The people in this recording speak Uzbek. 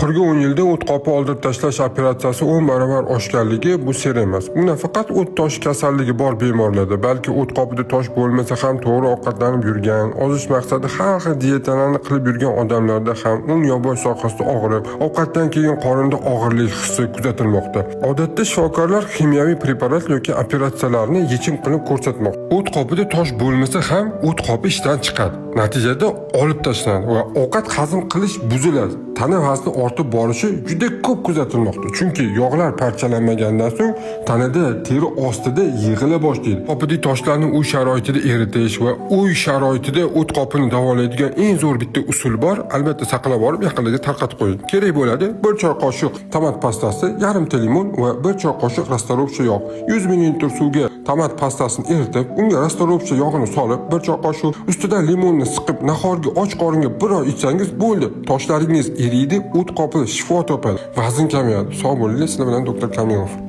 Oxirgi 10 yilda o't qopi oldirib tashlash operatsiyasi 10 barobar oshganligi bu sir emas. Bu nafaqat o't tosh kasalligi bor bemorlarda, balki o't qopida tosh bo'lmasa ham to'g'ri ovqatlanib yurgan, ozish maqsadida har xil dietalarni qilib yurgan odamlarda ham o'ng yonbosh sohasida og'riq, ovqatdan keyin qorinda og'irlik hissi kuzatilmoqda. Odatda shifokorlar ximiyaviy preparat yoki operatsiyalarni yechim qilib ko'rsatmoqda. O't qopida tosh bo'lmasa ham o't qopi ishdan chiqadi. Natijada olib tashlanadi va ovqat hazm qilish buziladi. Tana vazni ortib borishi juda ko'p kuzatilmoqda. Chunki yog'lar parchalanmagandan so'ng tanada teri ostida yig'ila boshlaydi. Qopidagi toshlarni uy sharoitida eritish va uy sharoitida o't qopini davolaydigan eng zo'r bitta usul bor. Albatta saqlab olib yaqinlarga tarqatib qo'ying. Kerak bo'ladi: 1 choy qoshiq tomat pastasi, yarimta limon va 1 choy qoshiq расторопша yog'. 100 ml suvga tomat pastasini eritib, unga расторопша yog'ini solib, 1 choy qoshiq ustidan limonni siqib, nahorgi och qoringa bir oy ichsangiz bo'ldi. Toshlaringiz eriydi, o't qopi shifo topadi. Vazn kamayadi. Sog' bo'linglar, sizlar bilan doktor Kamilov.